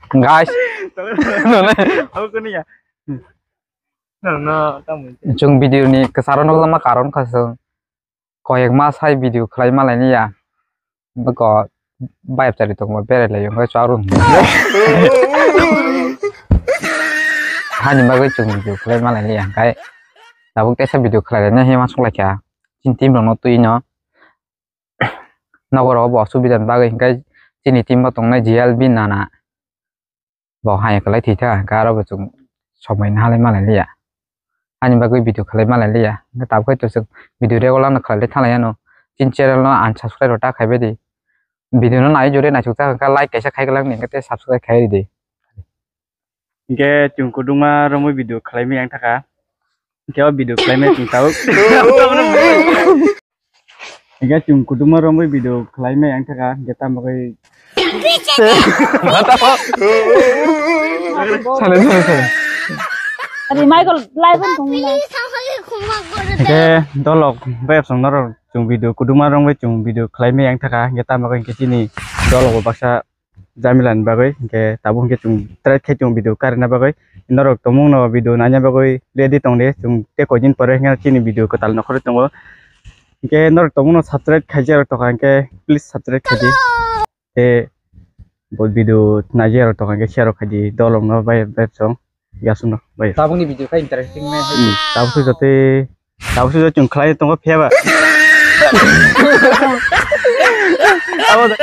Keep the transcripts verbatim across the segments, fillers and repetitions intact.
Guys, Abo kuniya. No, no, tamo. Chwng video ni kwcharo nukjakma karon kha chwng koyek ma sai video khlai ma laini ya. Bwkha bayap chari tongma berai lai wngkha chwng. Hani bagwi chwng video khlai ma laini ya, hwnkhe tabuk teisa video khlai laina hima suk lai kha. Chini team rokno twi no. Nokoro bo asubida ni bagwi hwnkhe chini team o tongnai G L B nana. Bo hai kwlai thwi tha, hwnkhe aro bo chwng somoi nahalai malai liya. Ani bagwi video khlai malai liya. Hwnkhe tabuk to chwng video regular no khlai thalai ano. Chini channel no unsubscribe rok ta khaibai di. Video no nai jore naisuk jak hwnkhe like kaisa khai glak ni hwnkhe tei subscribe khai ridi. Hwnkhe chwng kuduma romwi video khlai mi yang thaka. Hwnkhe o video khlai mi chwng tabuk. Hingke chwng kuduma romwi video khlai mai ang thaka, hingke tamo khe Sale, sale, sale. Ari Michael, live on tong na. Hingke dolok bai absong norok chwng video kuduma romwi chwng video khlai mai ang thaka, hingke tamo khe hingke chini dolok bo baksa jamila ni bagwi, hingke tabuk hingke chwng try khe chwng video karina bagwi, norok tongmung no video naina bagwi ready tong di, chwng tei koi din pore hingke chini video kwtal nokhorwi tongo. Hingke norok tongmung no subscribe khaijak rok tongkha, hingke please subscribe khaidi. Tei bo video naijak rok tongkha, hingke share rok khaidi, dolok no bai bai song. Yasungno bai. Tabukni video khe interesting nai hai. Hmm, tabuk sujate, tabuk sujate chwng khlai tongo phiya ba. Abo da-,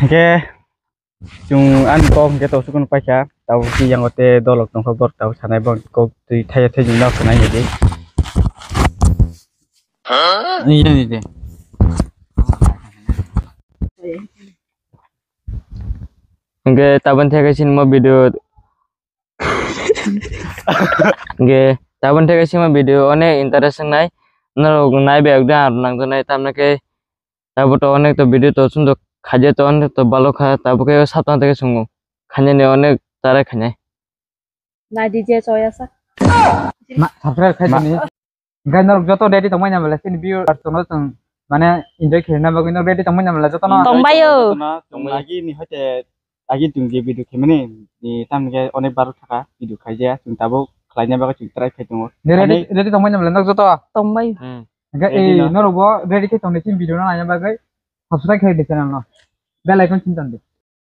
hingke chwng ani kok hingke to sukun paikha, tabuk si yango te dolok tongkha bor tabuk sanai bor kok twi thaya thai jingno sanai hidi. Iya ni de. Hingke tabuk theke sinmo video Hingke tabuk theke sima video onek interest wngnai, norok nai bai ekdam aro nangjaknai, tamni khe tabuk to onek to video to chwng to khaijak to onek to balok kha, tabuk khe o saptang teke chwng khainani onek tarai khainai. Nai di je choya sa. Ma, subscribe khai Ma- sini. Hingke norok joto ready tongmani namle, chini viewers rokno chwng mane enjoy khaina bagwi norok ready tongmani namle jotono. Tongbaio. Jotono chwng agi ni hoite agi chwng je video khaimani ni tamni khe onek bar thaka video khaijaya chwng tabuk khlaina bagwi chwng try khai tongo. Ready, ani ready tongmani namle norok joto. Tongbaio. Hmm. Hingke ready ei no. Norok bo ready khe tongni chini video no naina bagwi subscribe khai di channel no. Bell icon sin tongdi.